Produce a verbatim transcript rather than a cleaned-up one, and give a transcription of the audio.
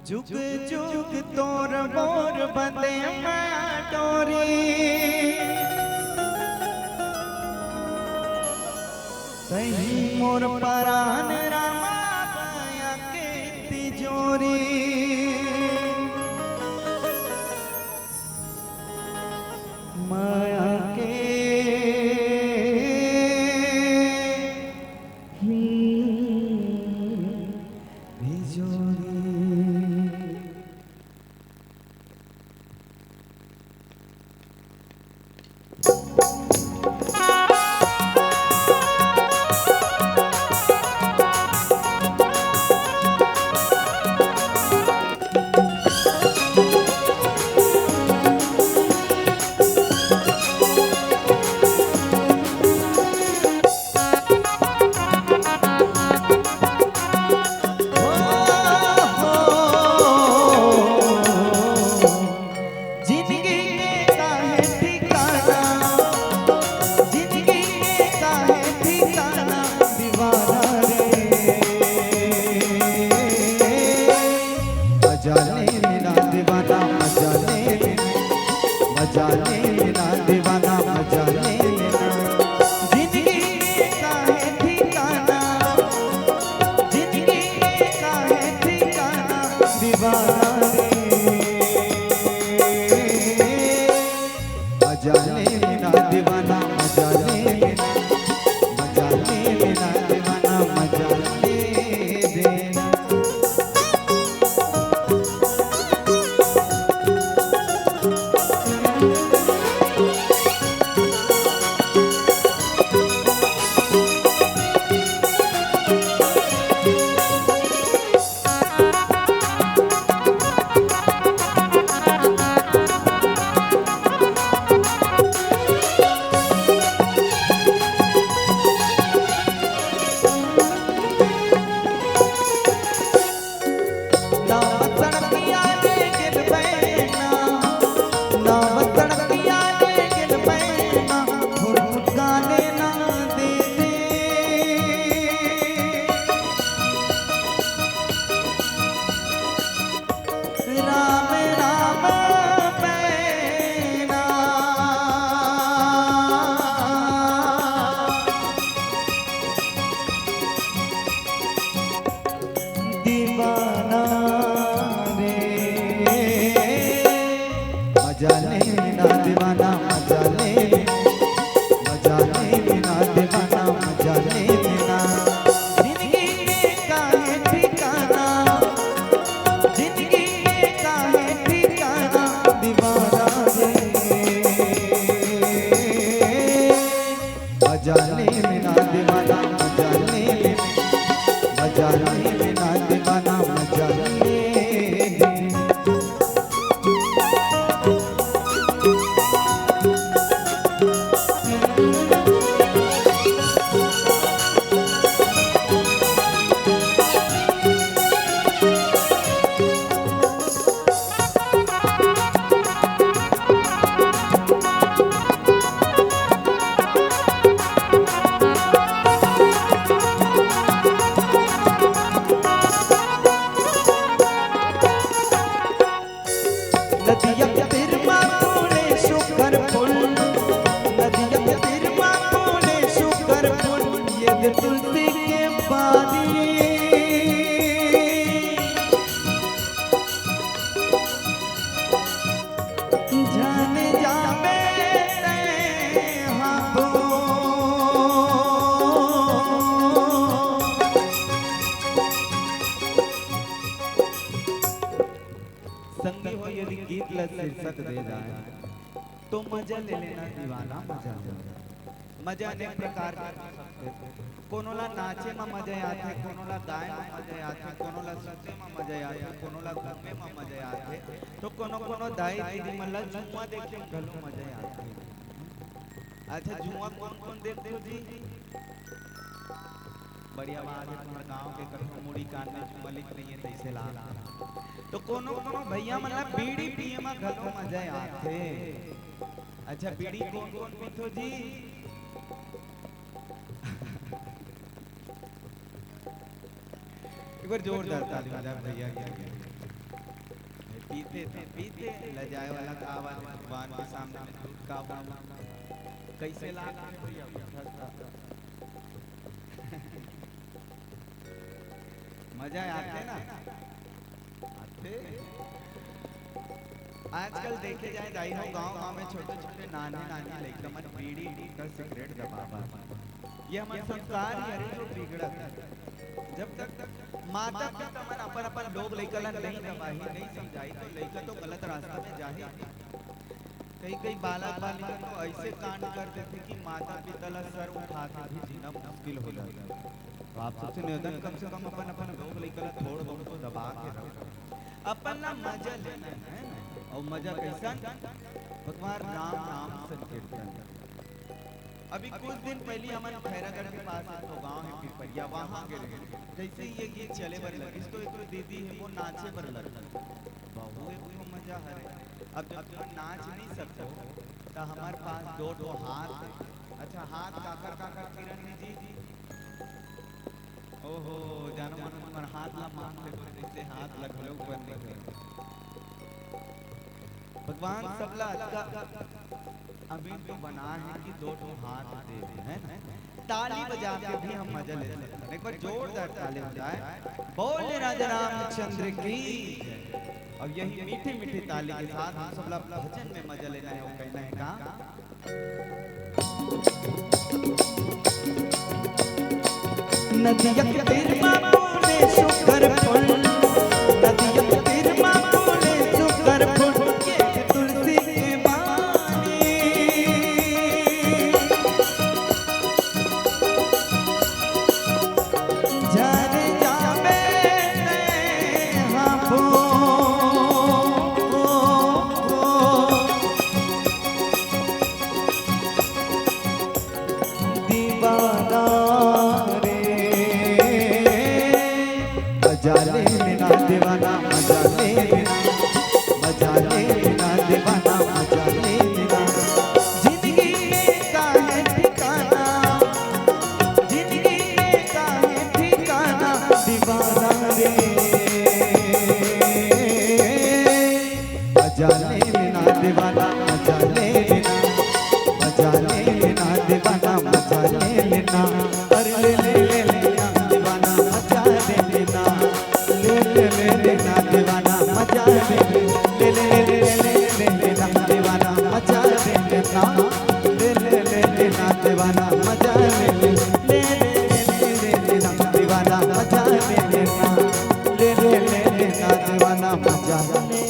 जुग जुग तोर मोर बंदे माँ डोरी, तहीं मोर परान रामा बया के तिजोरी। माया के तिजोरी। जिंदगी के काहे ठिकाना, जिंदगी के काहे ठिकाना, दीवाना रे। मजा ले लेना दीवाना, मजा ले लेना, मजा ले लेना दीवाना, मजा ले लेना। जिंदगी के काहे ठिकाना, जिंदगी के काहे ठिकाना, दीवाना रे। मजा ले लेना दीवाना, मजा ले लेना, मजा ले लेना दीवाना, मजा ले लेना। राम राम पैना। दीवाना रे। मजा ले लेना दीवाना, मजा ले लेना, मजा ले लेना दीवाना, मजा ले लेना। जिंदगी के काहे ठिकाना, जिंदगी के काहे ठिकाना, दीवाना रे। मजा ले लेना दीवाना, मजा ले लेना, मजा ले लेना दीवाना, मजा ले लेना। नदिया के तीर मा फूले सुघर फूल, नदिया के तीर मा फूले सुघर फूल, ये दे तुलसी के बारी। जाने जावे तैं हाबो। संगी हो यदि गीत ल शीर्षक दे जाए तो मजा ले लेना दीवाना, मजा ले लेना। मजा अनेक प्रकार के हो सकथे। कोनो ला नाचे म मजा आथे, कोनो ला गाए म मजा आथे, कोनो ला सुते म मजा आथे, कोनो ला घूमे म मजा आथे, तो कोनो कोनो दाई दीदी मन ला जुआ देखे म घलो मजा आथे। अच्छा, जुआ कोन कोन देखथो जी? बढ़िया बात हे, तुम्हर गांव के कखरो मुड़ी कान में जुआ लिख नइये तइसे ला। तो कोनो कोनो भैया मन ला बीड़ी पिए म घलो मजा आथे। अच्छा, बीड़ी कोन कोन पीथो जी? एक बार जोरदार ताली बजाओ भैया के लिए। पीथे त पीथे, लजाए वाला का बात हे, भगवान के सामने में झूठ का बोलना। कइसे लागथे भैया, उठत त मजा आथे ना, आथे। आजकल देखे जाए दाई हो, गांव-गांव में छोटे-छोटे नान्हे-नान्हे लइका मन बीड़ी, गुटखा, सिगरेट दबावत हे। ये हमर संस्कार ही हरे जो बिगड़त हे। जब तक माता-पिता मन अपन-अपन लोग लइका ला नइ दबाही, नइ समझाही, त लइका तो गलत रास्ता में जाही। कई-कई बालक-बालिका तो अइसे कांड कर देथे कि माता-पिता ला सर उठा के भी जीना मुश्किल हो जाथे। तो आप सबसे निवेदन, कम से कम अपन-अपन लोग लइका ला थोड़ बहुत तो दबा के रखो। अपन ला मजा लेना हे, हे ना? अउ मजा कइसन? भगवान राम नाम संकीर्तन। अभी कुछ दिन पहिली हमन खैरागढ़ के पास एक ठो गांव हे पिपरिया, वहां गे रहेन। जइसे ही ये गीत चले बर लगिस, तो एक ठो दीदी हे, वो नाचे बर लगिस। बहू एक ठो मजा हरे। अब जब तुमन नाच नइ सको, त हमर पास दो ठो हाथ हे। अच्छा, हाथ काकर काकर, किरण जी? ओहो, जानो मानो हमर हाथ ला मांग ले, जइसे हाथ ला घलो ऊपर नइ करे। भगवान सबला अच्छा अमीर तो बनाए हे कि दो ठो हाथ दे दे, हे ना? ताली बजा के भी हम मजा ले सकते हैं। एक बार जोरदार ताली बजाए। बोले राजा रामचंद्र की जय। और यही मीठी मीठी ताली के साथ हम सबला भजन में मजा लेना हे, वो कहना हे का? नदिया के तीर मा बोले सुकर फूल, नदिया के तीर मा बोले सुकर फूल, ये तुलसी के बानी। झर जाबे तैं हा फूल। दीवाना रे, मजा ले लेना दीवाना, मजा ले लेना, मजा ले लेना दीवाना, मजा ले लेना। जिंदगी में का हे ठिकाना, जिंदगी में का हे ठिकाना, दीवाना रे। मजा ले लेना दीवाना, मजा ले लेना, मजा ले लेना दीवाना, मजा ले लेना। अरे ले ले ले लेना दीवाना, मजा ले लेना। ले ले ले लेना दीवाना, मजा ले ले। ले ले ले ले ले ले लेना दीवाना, मजा ले लेना। ले ले ले लेना दीवाना, मजा ले ले। ले ले ले ले लेना दीवाना, मजा ले लेना। ले ले ले लेना दीवाना, मजा ले।